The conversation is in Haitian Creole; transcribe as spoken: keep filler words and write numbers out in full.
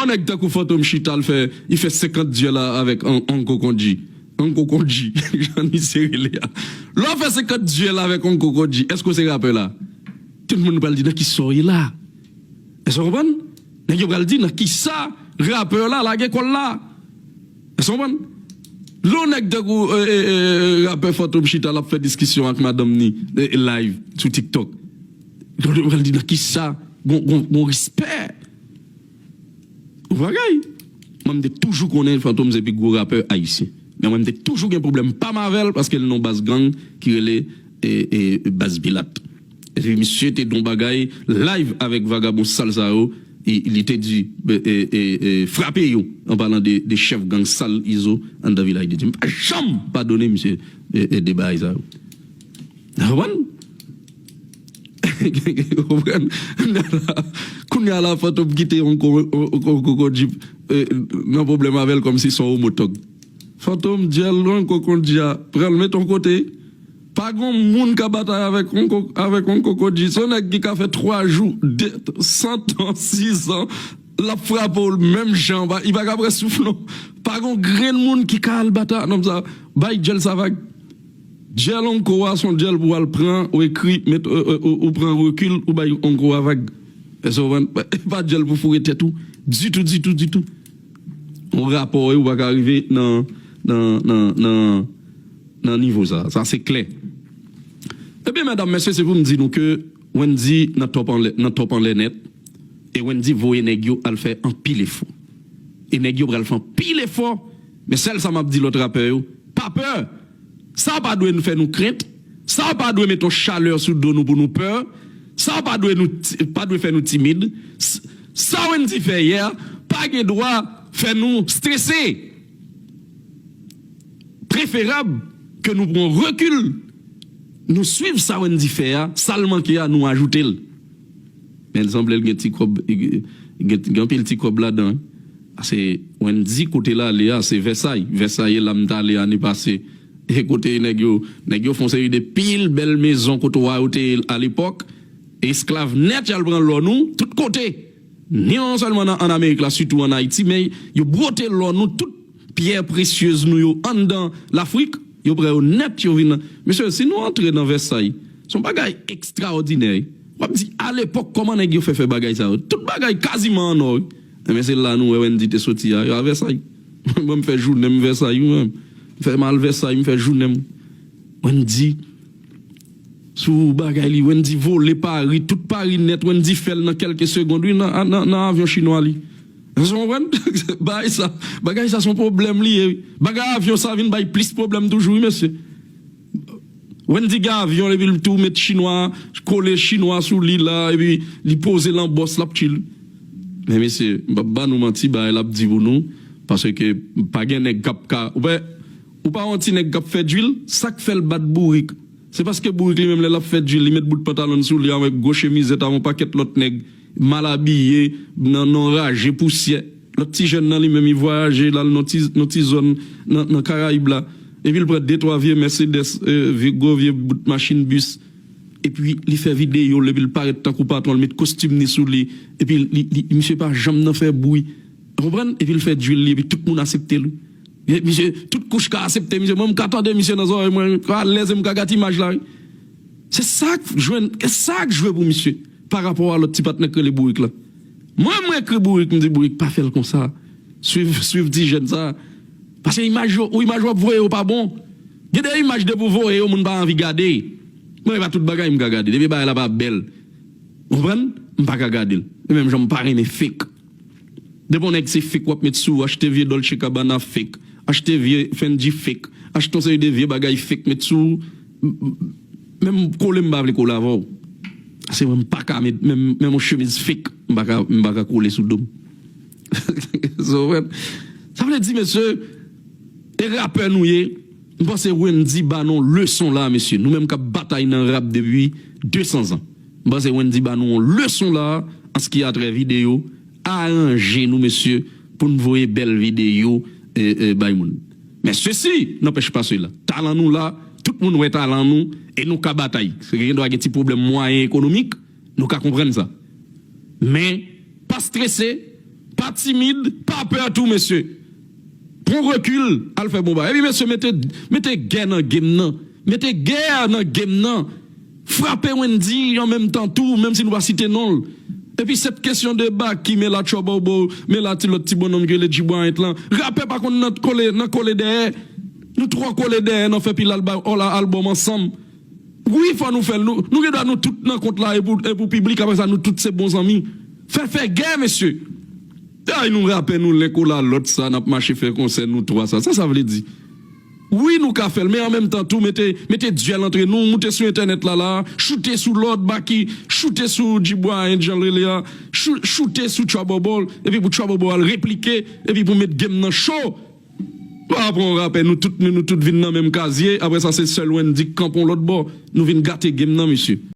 Yon nèg tankou Fantom chita, l fè, li fè senkant dyèl avèk Onko Kondji. Onko Kondji, jan misye rele a. Lè w fè senkant dyèl avèk Onko Kondji, èske w se rapè la? Tout moun pral di nan kisa w ye la. Èske w konprann? Nèg yo pral di nan kisa rapè la lage kò l la. Èske w konprann? Lè yon nèg tankou rapè Fantom chita, l ap fè diskisyon ak madanm ni live sou TikTok. Yo pral di nan kisa gon respè. Ou bagay. Mwen, m te toujou konnen Fantom se pi gwo rapè ayisyen. Men mwen, m te toujou gen pwoblèm pa m avè l paske l nan baz gang ki rele e, e, Baz Pilat. Epi misye te don bagay live avèk vagabon sal sa yo. E, li te di e, e, e, e, frape yo an palan de, de chèf gang sal Izo anndan Vilaj de Dye. M pa janm padone misye e, e, de bagay sa yo. Ou konprann? Ou konprann? Kounye a la, Fantom kite yon kokodji nan pwoblèm avè l kòmsi se yon omotòg. Fantom, dyèl Onko Kondji a, pran l met yon kote. Pa gon moun ka batay avèk Onko, avèk Onko Kondji. Se yon nèg ki ka fè twa jou, de, san tan, sis an, l ap frape w menm jan, li pa ka pran souf non. Pa gon grenn moun ki ka al batay nonm sa. Bay dyèl sa vag. Dyèl Onko a se yon dyèl pou w al pran, ou ekri, met, ou, ou, ou, ou pran rekil, ou bay Onko a vag. Èske w konprann? E pa dyèl pou foure tèt ou. Ditou, ditou, ditou. Yon rapò, ou pa ka rive nan, nan, nan, nan, nan nivo sa. Sa se klè. Ebyen, medam, mesye, se pou m di nou ke Wendy nan top anlè, nan top anlè nèt. E Wendy voye nèg yo al fè anpil efò. E nèg yo pral fè anpil efò. Men sèl sa m ap di lòt rapè yo, pa pè. Sa pa dwe fè nou krent. Sa pa dwe met yon chalè sou do nou pou nou pè. Sa pa dwe, nou, pa dwe fè nou timid. Sa Wendy fè yè a pa gen dwa fè nou strese. Preferab ke nou pran rekil, nou swiv sa Wendy fè a, sa l manke a, nou ajoute l. Men l sanble l gen ti kòb, gen, gen anpil ti kòb ladan. Se Wendy kote l ale a, se Vèsay. Vèsay e la m t ale ane pase. E kote nèg yo, nèg yo fè yon seri de pil bèl mezon kote wa yo te ye alepòk. Esklav nèt, y al pran lò nou tout kote. Non sèlman nan, ann Amerik la, sitou ann Ayiti, men yo bwote lò nou, tout pyè presyez nou yo anndan Lafrik, yo pran yo nèt, yo vin. Mesye, si nou antre nan Vèsay, se yon bagay ekstraòdinè. W ap di, alepòk, kòman nèg yo fè fè bagay sa yo? Tout bagay kaziman an nò, wi. Enben, se la nou wè Wendy te soti a, a Vèsay. Mwen, m fè jounen m Vèsay, wi, mwen. M fè m al Vèsay, m fè jounen m. Wendy, sou bagay li, Wendy vole Pari, tout Pari nèt, Wendy fè l nan kèlke segonn, wi, nan, nan, nan avyon chinwa li. Èske w konprann? Bagay sa, bagay sa se yon pwoblèm li ye, wi. Bagay avyon sa vin bay plis pwoblèm toujou, wi, mesye. Wendy gen avyon, epi l tou met chinwa, kole chinwa sou li la, epi li poze l an bòs, l ap chill. Men mesye, m p ap ba nou manti, bagay l ap di pou nou, paske pa gen nèg k ap ka, ou pa, ou pa yon ti nèg k ap fè djwil, sa k fè l bat bourik? Se paske bourik li menm lè l ap fè djwil, li met bout pantalon l sou li avèk gwo chemizèt avè yon pakèt lòt nèg mal abiye, nan, nan raje pousyè. Lòt ti jèn nan li menm, li vwayaje, l al nan ti, nan ti zòn nan, nan Karayib la. Epi l pran de twa vye Mercedes, e, vye gwo vye bout machin bis. Epi li fè videyo l, epi l parèt tankou patwon, l met kostim ni sou li. Epi li, li, misye pa janm nan fè bri. Ou konprann? Epi l fè djwil li, epi tout moun asepte l. Misye, tout kouch ka asepte misye. Mwen, m ka tande misye nan zòrèy mwen, m ka alèz e m ka gade imaj la, wi. Se sa k jwenn, se sa k jwe pou misye, pa rapò a lòt ti patnè k rele Bourik la. Mwen, mwen ekri Bourik, m di Bourik, pa fè l konsa. Swiv, swiv ti jèn sa. Paske imaj yo, ou imaj w ap voye yo pa bon. Gen de imaj depi w voye yo, moun pa anvi gade. Mwen, e pa tout bagay m ka gade. Depi bagay la pa bèl. Ou konprann? M pa ka gade l. E menm jan m pa renmen fake. Depi yon nèg se fake w ap met sou ou, achte vye Dolce Gabbana fake, achte vye Fendi fake, achte yon seri de vye bagay fake met sou ou. M, m, menm kole m pa vle kole avè w. Se mwen m pa ka met, menm, menm yon chemiz fake, m pa ka, m pa ka kole sou do m. So, wè. Sa vle di, mesye, e rapè nou ye, m panse Wendy ba nou leson la, mesye. Nou menm k ap batay nan rap depi de san zan. M panse Wendy ba nou yon leson la, an ce qui a trait videyo, aranje nou, mesye, pou n voye bèl videyo, e, e, bay moun. Men sesi n'empêche pas cela. Talan nou la, tout moun wè talan nou, e nou ka batay. Se gen dwa gen ti pwoblèm mwayen ekonomik, nou ka konprann sa. Men, pa strese, Pa timid, pa pè tou, mesye. Pran rekil, al fè bon bagay. Epi, mesye, mete, mete gè nan game nan. Mete gè nan game nan. Frape Wendyy an menm tan tou, menm si nou pa site non l. Epi, sèt kesyon de Baky, men la Trouble Boy, men la ti lòt ti bonnonm ki rele G-Bryant lan. Rapè pa konn nan kole, nan kole dèyè. Nou twò kole dèyè, nan fè pil alba-, albòm ansanm. Wi, fò nou fè l. Nou, nou gen dwa nou tout nan kont la, e pou, e pou piblik, apre sa, nou tout se bon zanmi. Fè, fè gè, mesye. Ay, nou rapè, nou lenk ou la, lòt sa, n ap mache fè konsè, nou twa sa. Sa, sa vle di. Wi, nou ka fè l, men an menm tan tou, mete, mete dyèl antre nou, moute sou entènèt la, la, choute sou lòt, Baky, choute sou G-Bryant, jan l rele a, chou-, choute sou Trouble Boy, epi pou Trouble Boy al replike, epi pou met game nan cho. Pa pran rapè, nou tout, nou, nou tout vin nan menm kazye, apre sa, se sèl Wendyy k kanpe yon lòt bò. Nou vin gate game nan, mesye.